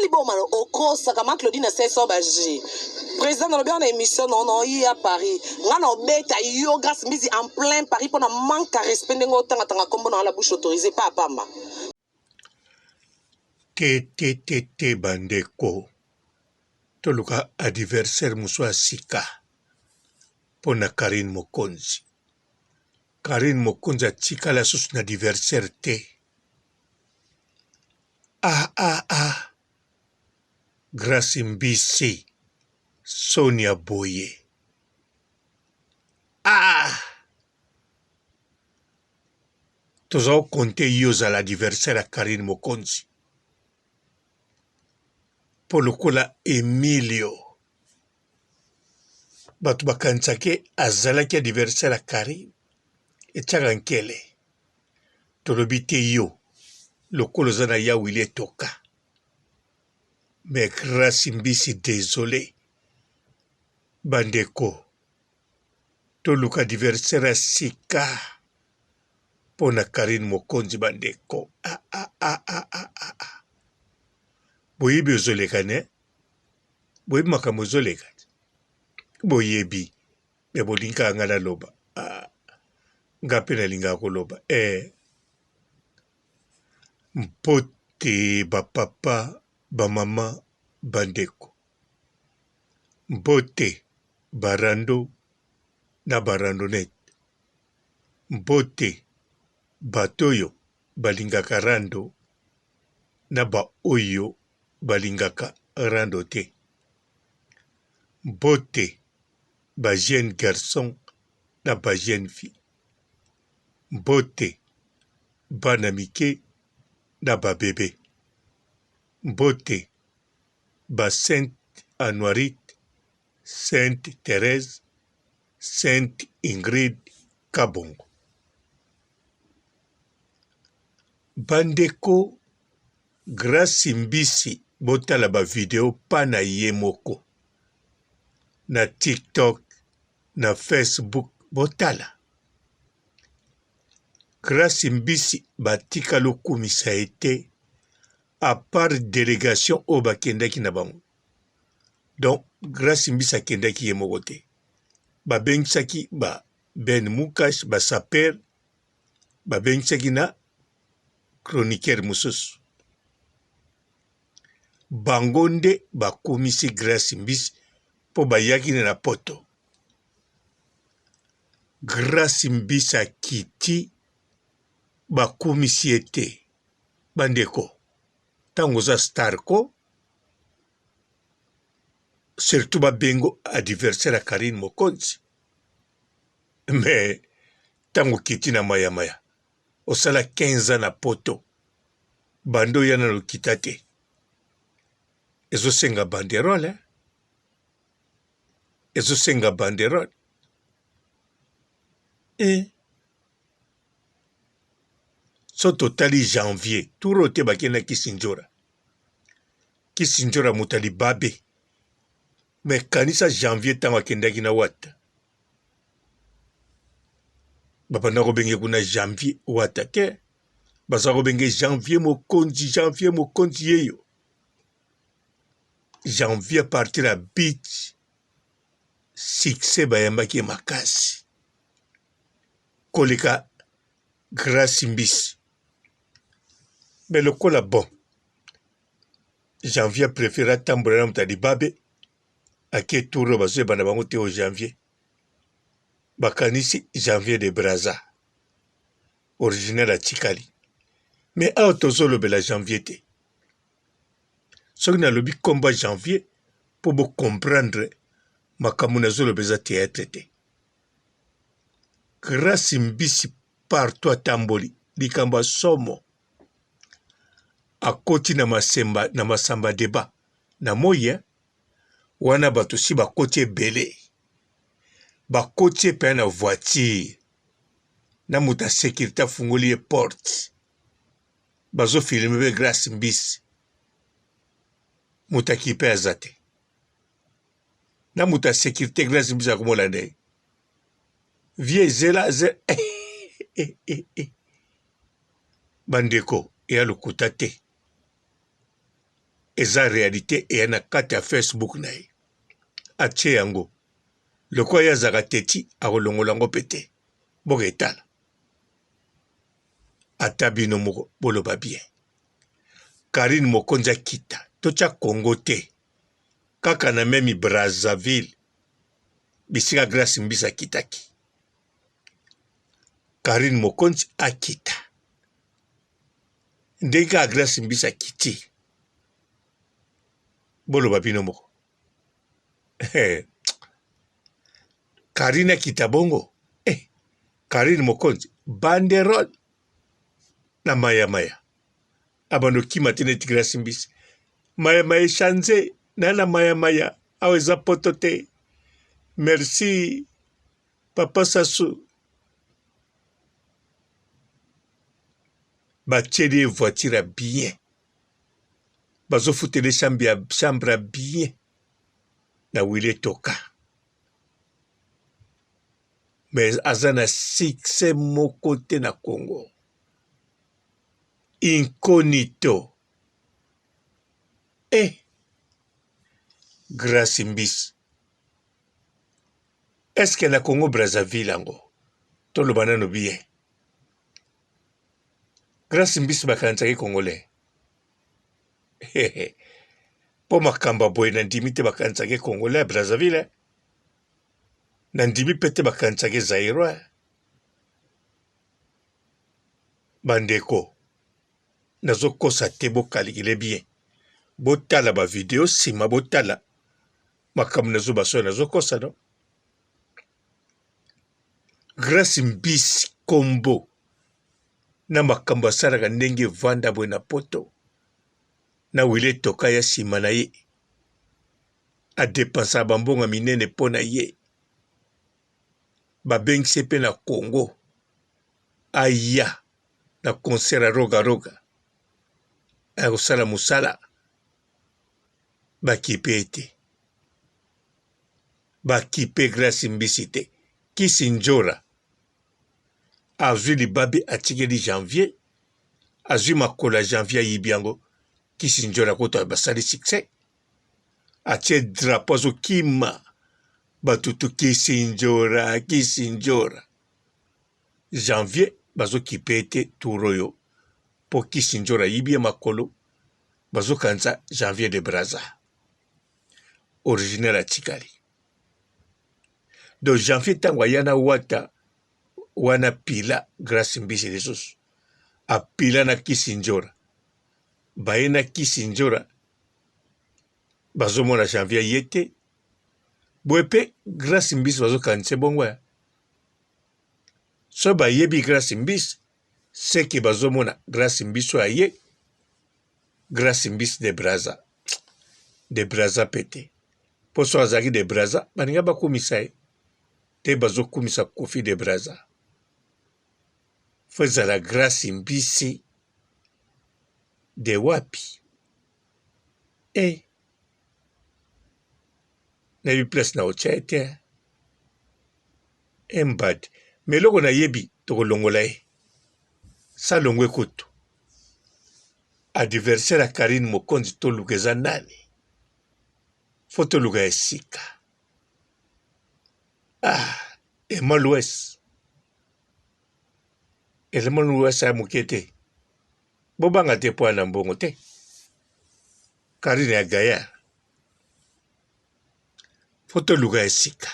Liboma okosaka ma Claudine aseso ba G. Président nalobi na émission non non ye ya Paris. Nga na obeta yo Grace Mbizi en plein Paris pona manque à respect ndenge otanga tanga kombo na la bouche autorisée pa pamba. Te te te te bandeko toluka adversaire mosusu ya sika mpo na Carine Mokonzi. Carine Mokonzi atikala susu na adversaire te. Ah ah ah Grace Mbisi soni ya boye ah toza ko compter yo ozala adversaire ya Carine Mokonzi mpo lokola Emilio bato bakanisaki azalaki adversaire ya Carine etiaka nkele Tolobi te yo lokola oza na ya Willy Etoka mais Grace Mbisi desole ba ndeko toluka adversaire ya sika pona Carine Mokonzi ba ndeko ah, ah, ah, ah, ah, ah. ah. Boyebi ozoleka ne boyebi makambo ezoleka boyebi me bolingi kaka ngai naloba ah, nga mpe nalingaka koloba eh. Mbote bapapa bamama bandeko mbote barando na barandonete mbote bato oyo balingaka rando na baoyo balingaka rando te mbote ba jeune garçon na ba jeune fille mbote bana mike na ba bebe mbote ba sainte anuarite sainte Therèse sainte Ingrid Kabongo bandeko Grace Mbisi botala ba video pa na ye moko na tiktok na facebook botala Grace Mbisi batikali okumisa ye te à part delegation oyo bakendaki na bango donc Grace Mbisi akendaki ye moko te babengisaki ba Ben Mukash ba saper babengisaki na chroniqueur mosusu bango nde bakomisi Grace Mbisi mpo bayaki na poto. Grace Mbisi akiti bakumisi ye te. Bandeko, ntango oza star ko surtout babengo adversaire ya Carine Mokonzi mais ntango okiti na mayamaya osala 15 ans na poto banda oya nano okita te ezosenga banderole eh? Ezosenga banderole eh. So totali janvier tour oyo te bakenda Kisindjora. Kisindjora moto ya libabe. Mais kanisa janvier ntango akendaki na Wata. Babanda kobenge kuna janvier Wata te. Baza kobenge janvier mokonzi, janvier mokonzi yeyo. Janvier partir ya beach succès bayambaki ye makasi koleka Grace Mbisi mais lokola bon Janvier prefere atambola na moto ya libabe ake tour oyo bazoyeba na bango te oyo Janvier bakanisi Janvier de Brazza original atikali mais awa tozolobela Janvier te Soki nalobi kombo ya janvier po bo comprendre makambo nazoloba eza theatre te. Grace mbisi partout atamboli likambo ya somo akoti na masemba na masamba debat na moi hein? Wana bato si bakoti ebele bakoti ye mpenza na voiture na moto ya securite afungoli ye porte bazo filme pe grace mbisi moto akipe aza te na moto ya securite grace mbisi akomolanda ye vie zela zela eh, eh, eh, bandeko eya lokuta te. Eza realite eya na kati ya Facebook na ye. Atie yango. Lokola ye azalaka teti akolongola yango pe te. Boka etala. Ata bino moko boloba bien. Carine Mokonzi akita. Totia Congo te. Kaka na meme Brazzaville bisika Grace Mbisi akitaki. Carine Mokonzi akita. Ndenge kaka Grace Mbisi akiti. Boloba bino moko. Carine akita bongo. Eh, Carine Mokonzi banderole na maya maya. Abando kima te neti Grace Mbisi. Maya maya echange na na maya maya awa eza poto te. Merci papa Sassou. Batieli ye voiture ya bien. Bazofutela ye chambre ya chambre ya bien na Willy Etoka. Mais aza na succès moko te na Congo. Incognito. Eh! Grace Mbisi. Est-ce que na Congo Brazzaville yango toloba nano bien. Grace Mbisi bakanisaki congolais. Mpo makambo ya boye nandimi te bakanisaki congolais ya Brazzaville. Nandimi mpe te bakanisaki Zaïrois. Bandeko, nazokosa te bokalikile bien. Botala ba video sima botala makambo nazoba soki nazokosa no. Grace Mbisi kombo na makambo asalaka ndenge evanda boye na poto na wile toka ya nsima na ye adepensaka bambongo ya minene mpo na ye babengisi ye mpe na Congo aya na concert ya Roga Roga aya kosala mosala bakipe ye te bakipe Grace Mbisi te Kisi Ndjora azwi libabe atikeli Janvier azwi makolo ya Janvier ayibi yango Kisi Ndjora kutu basali succès atie drapeau azokima bato tu Kisi Ndjora Kisi Ndjora Janvier bazokipe ye te tour oyo mpo Kisi Ndjora ayibi ye makolo bazokanisa Janvier de Brazza original atikali donc Janvier ntango aya na wata wana pila Grace Mbisi lisusu apila na Kisi Ndjora baye na Kisi Ndjora bazomona Janvier ye te boye mpe Grace Mbisi bazokanisa bongo ya soki bayebi Grace Mbisi seke bazomona Grace Mbisi oyo aye Grace Mbisi de Brazza de Brazza pe te mpo soki azalaki de Brazza balinga bakumisa ye te bazokumisa Koffi de Brazza fo ezala Grace Mbisi de wapi e nayebi place na otya ye te embad me eloko nayebi tokolongola ye salongwe kutu adversaire ya Carine Mokonzi toluka eza nani? Fo toluka ya sika. Ah, Emma Loues. Emma Loues ya moke te. Bobanga te mpo na mbongo te. Carine ya Gaillard. Fo toluka ya sika.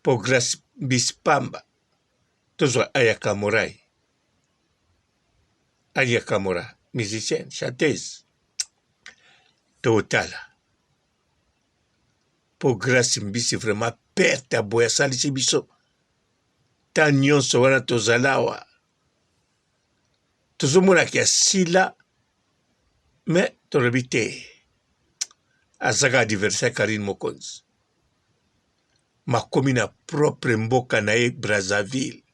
Po Grace Mbisi pamba. Tozwa Aya Kamorai. Aya Kamora, musicienne, chanteuse. Totala. Po Grace Mbisi vraiment perte ya boye asalisi biso. Ta nyonso wana tozala awa. Tozomona ke asila mais tolobi te. Azaka adversaire Carine Mokonzi. Makomi na propre mboka na ye Brazzaville.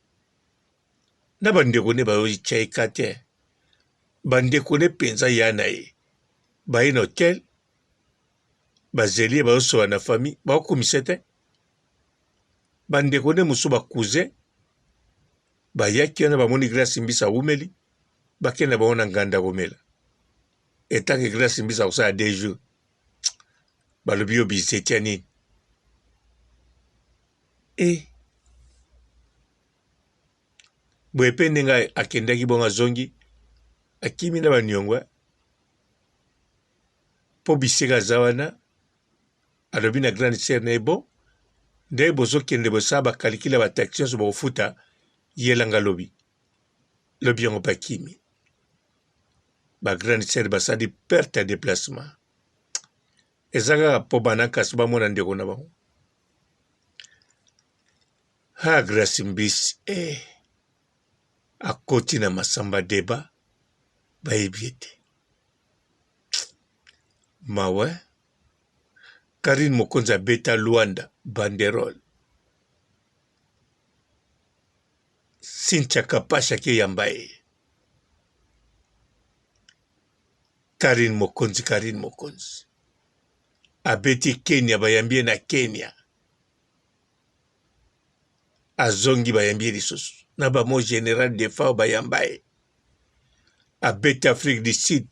Na bandeko ne bayotia ye ka te. Bandeko ne mpenza ya na ye baye na hotel bazeli ye bazosola na famille bakokumisa te. Bandeko ne mosusu ba cousin bayaki wana bamoni Grace Mbisi awumeli bakende na bango na nganda komela. Etant que Grace Mbisi akosala 2 jours. Balobi yo bizeti ya nini? Eh. Boye mpe ndenge akendaki bongo azongi akimi na baniongo mpo bisika aza wana alobi na grande sœur na ye bon ndenge bozokende bosala bakalikile ya bataxi nyonso bokofuta yelanga lobi lobi yango mpe akimi ba grande sœur basali perte ya déplacement eza kaka mpo bana kasi bamona ndeko na bango ha grace mbisi eh. Akoti na masamba deba bayebi ye te mawa Carine mokonzi abeta Luanda banderole Cynthia Kapash ake yamba ye Carine mokonzi Carine mokonzi abeti Kenya bayambi ye na Kenya azongi bayambi ye lisusu na ba mo general defao bayamba ye abeti Afrique du Sud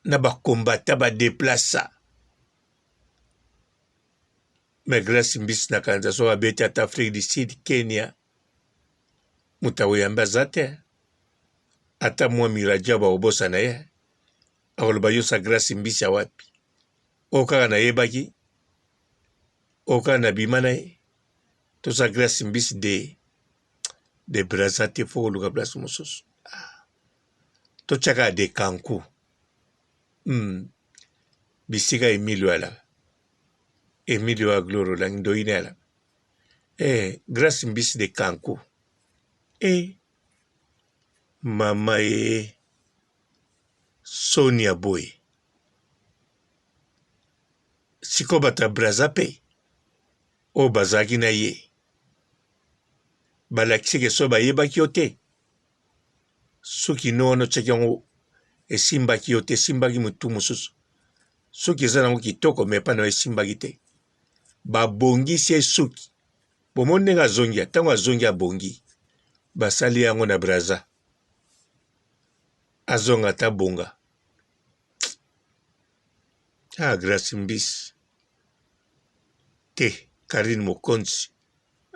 na ba combattants ba deplaça mais Grace Mbisi na kanza soki abeti ata Afrique du Sud Kenya moto akoyamba aza te ata mwa miraja bakobosana ye akoloba yosa Grace Mbisi ya wapi oyo kaka nayebaki oyo kaka nabima na ye toza Grace Mbisi de Brazza te fo koluka place mosusu ah. Totyaka de kanku bisika Emilio alaka Emilio ya Gloire Olangi ndoyi alaka eh Grace Mbisi de kanku eh mama eh soni ya boye sikoyo bato ya Brazza mpe oyo bazalaki na ye balakisi ke soki bayebaki yo te Suki no wana otiaki yango esimbaki yo te, esimbaki mutu mosusu. Suki eza nango kitoko mais epai na yo esimbaki te. Babongisi ye suki. Bomoni ndenge azongi, ntango azongi abongi. Basali yango na Brazza. Azonga ata bonga. Ah, Grace Mbisi. Te, Carine Mokonzi,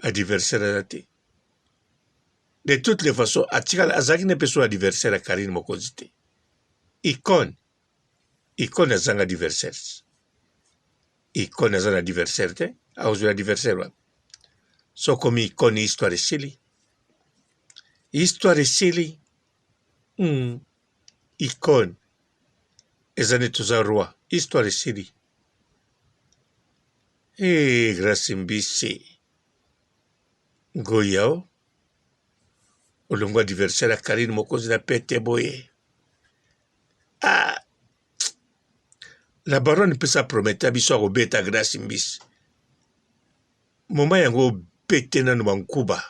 adversaire aza te. De toutes les façons atikala azalaki ne mpe so adversaire ya Carine Mokonzi te. Icone icone azanga adversaire. Icone aza na adversaire te, akozwa adversaire wapi? So okomi icone histoire esili. Histoire esili. Icone eza neti oza roi, histoire esili. Hey, Grace Mbisi. Ngoya o olongwa adversaire ya Carine Mokonzi na pete boye. Ah, la baronne mpesa prometa biso akobeta Grace Mbisi. Moma yango obete nanu bankuba.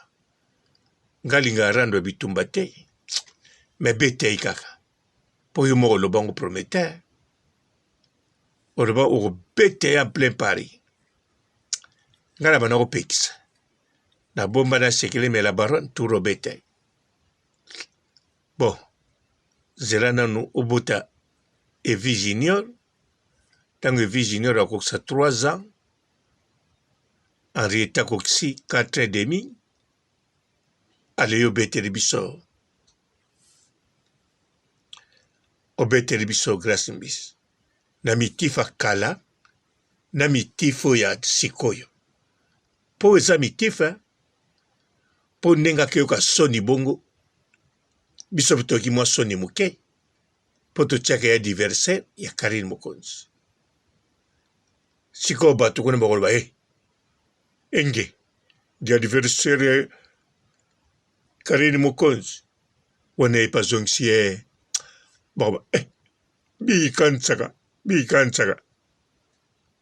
Nga linga rando ya bitumba te. Mais beta ye kaka. Po yo moko oloba ngo prometteur. Oloba okobeta ye en plein Paris. Nga na banda kopekisa. Na bomba na sekele mais la baronne tour obeta ye. Bon, zela nanu obota Evi Junior. Tango Evi Junior akokisa 3 ans, Henriette akokisi 4 et demi, ale yo obeteli biso. Obeteli biso Grace Mbisi. Na mitifa kala na mitif oyo ya sikoyo po eza mitif hein? Po ndenge akeyoka soni bongo biso pe toyoki mwa soni moke po totiaka ye adversaire ya Carine Mokonzi. Sikoyo bato kuna bakoloba e enge di adversaire ya Carine Mokonzi wana ye pe azongisi ye bakoloba eh bikanisaka bikanisaka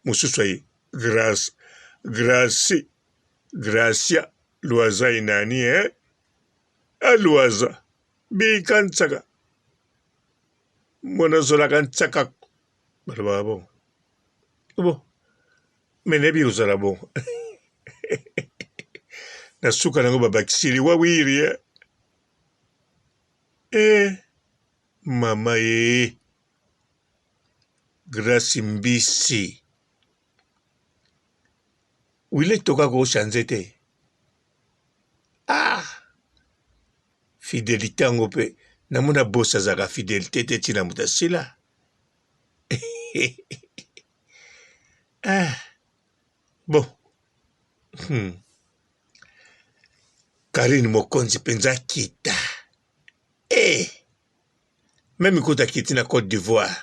mosusu aye grace gracie gracia luaza inani eh aluaza bika nsaka mwana azolaka nsaka balobaka bongo bo me nayebi kozala bongo na suka nango babakisi liwa wiri eh eh mama ee eh. Grace Mbisi. Wile toka ko change te. Ah! Fidelite yango pe namona boss azalaka fidelite te tina moto asila. Ah! Bon. Carine Mokonzi mpenza akita. Eh! Meme kutu akiti na Cote d'Ivoire.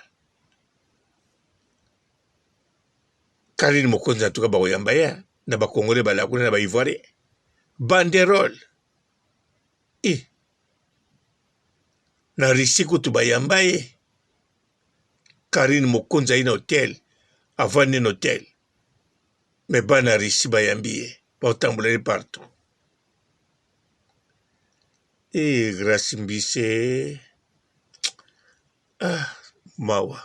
Carine Mokonzi en tout cas bakoyamba ye na ba Congolais balaka kuna na ba Ivoirien. Banderole. Eh. Na Russie kutu bayamba ye. Carine Mokonzi ayi na hotel, avandi na hotel. Mais bana Russie bayambi ye, baotambola ye partout. Eh, Grace Mbise. Ah, mawa.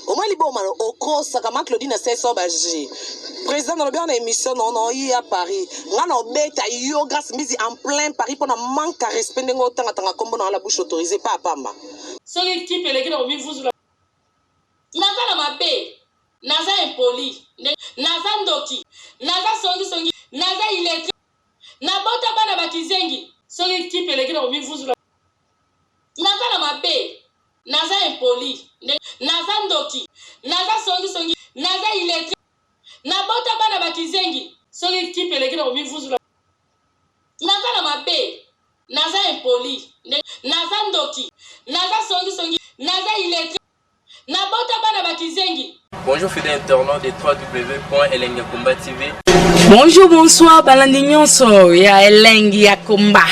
Omoni liboma okosaka ma Claudine seso ba G. Président nalobi na émission non non ya Paris. Nga na obeta yo Grace Mbizi en plein Paris pona manque à respect ndenge otanga tanga kombo na la bouche autorisée pa pamba. Soki kipe eleki na komivuzula. Naza na mabe, naza impoli, naza ndoki, naza songi songi, naza illettré, nabota bana ba kizengi. Soki kipe eleki na komivuzula. Naza na mabe, naza impoli, naza ndoki, naza songi songi, naza illettré, nabota bana ba kizengi. Soki kipe eleki na komivuzula. Naza na mabe, naza impoli, naza ndoki, naza songi songi, naza illettré, nabota bana ba kizengi. Bonjour fidèles internautes de www.elengiyakomba TV. Bonjour, bonsoir, balandi nyonso ya Elengi ya Komba.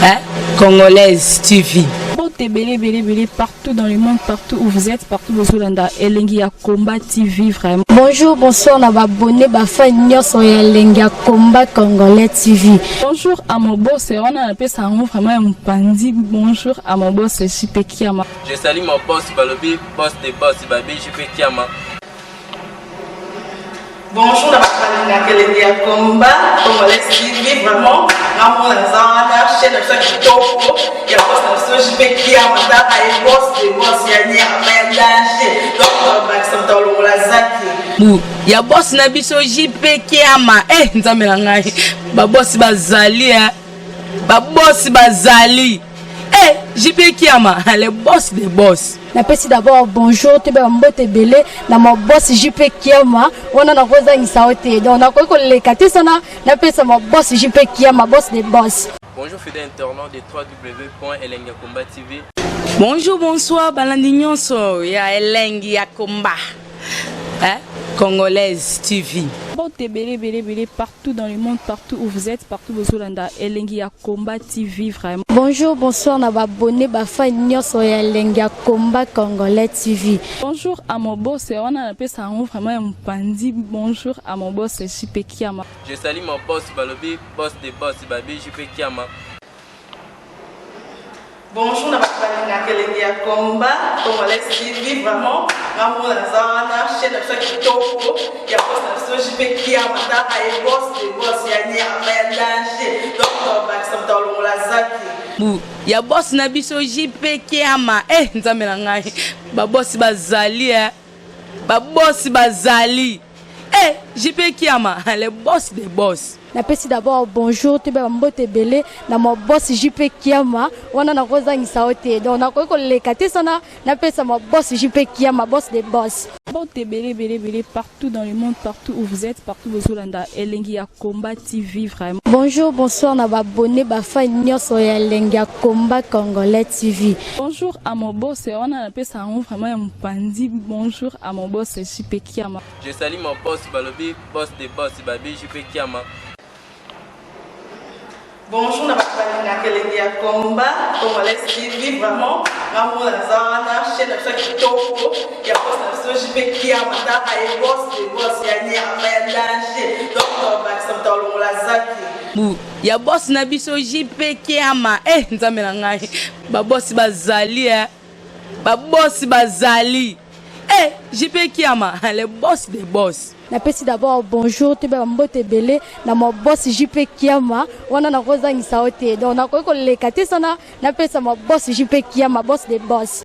Hein? Congolaise TV. Mbote ebele ebele ebele partout dans le monde, partout où vous êtes, partout bozolanda Elengi ya Combat TV vraiment. Bonjour, bonsoir na ba abonné ba fan nyonso ya Elengi ya Combat Congolais TV. Bonjour à mon boss, wana napesa yango vraiment ya mopanzi. Bonjour à mon boss JP Kiama. Je salue mon boss balobi boss de boss babi JP Kiama. Bonjour na bato balingaka elengi ya combat congolais TV vraiment ngamona naza wana chaîne na biso ya kitoko ya boss na biso JP Kiama tala ye boss de boss ya nyama ya danger donc bakisa moto alongola zaki Bu ya boss na biso JP Kiama eh nzambe na ngai ba boss bazali eh ba boss bazali eh JP Kiama le boss de boss. Napesi d'abord bonjour toyeba mbote ebele na ma boss JP Kiama wana nakozangisa yo te donc nakoki koleka te sana napesa ma boss JP Kiama boss de boss. Bonjour fidèles internautes de www.elengiyakomba TV. Bonjour, bonsoir, balandi nyonso ya Elengi ya Komba. Hein? Congolaise TV. Mbote ebele ebele ebele partout dans le monde, partout où vous êtes, partout bozolanda Elengi ya Combat TV vraiment. Bonjour, bonsoir na ba abonné ba fan nyonso ya Elengi ya Combat Congolais TV. Bonjour à mon boss, wana napesa yango vraiment ya mopanzi. Bonjour à mon boss JP Kiama. Je salue mon boss balobi boss de boss babi JP Kiama. Bonjour na bato balingaka elengi ya combat congolais TV vraiment ngamona naza wana chaîne na biso ya kitoko ya boss na biso JP Kiama tala ye boss de boss ya nyama ya danger donc bakisa moto alongola zaki. Bu ya boss na biso JP Kiama eh nzambe na ngai ba boss bazali eh ba boss bazali eh JP Kiama le boss de boss. Napesi d'abord bonjour toyeba mbote ebele na ma boss JP Kiama wana nakozangisa yo te donc nakoki koleka te sana napesa ma boss JP Kiama boss de boss. Mbote ebele ebele ebele partout dans le monde, partout où vous êtes, partout bozolanda Elengi ya Combat TV vraiment. Bonjour, bonsoir na ba abonné ba fan nyonso ya Elengi ya Combat Congolais TV. Bonjour à mon boss, wana napesa yango vraiment ya mopanzi. Bonjour à mon boss JP Kiama. Je salue mon boss balobi boss de boss babi JP Kiama. Bonjour na bato balingaka elengi ya combat congolais TV vraiment ngamona naza wana chaîne na biso ya kitoko ya boss na biso JP Kiama tala ye boss de boss ya nyama ya danger donc bakisa moto alongola zaki. Bu ya boss na biso JP Kiama eh nzambe na ngai ba boss bazali eh ba boss bazali eh JP Kiama le boss de boss. Napesi d'abord bonjour toyeba mbote ebele na ma boss JP Kiama wana nakozangisa yo te donc nakoki koleka te sana napesa ma boss JP Kiama boss de boss.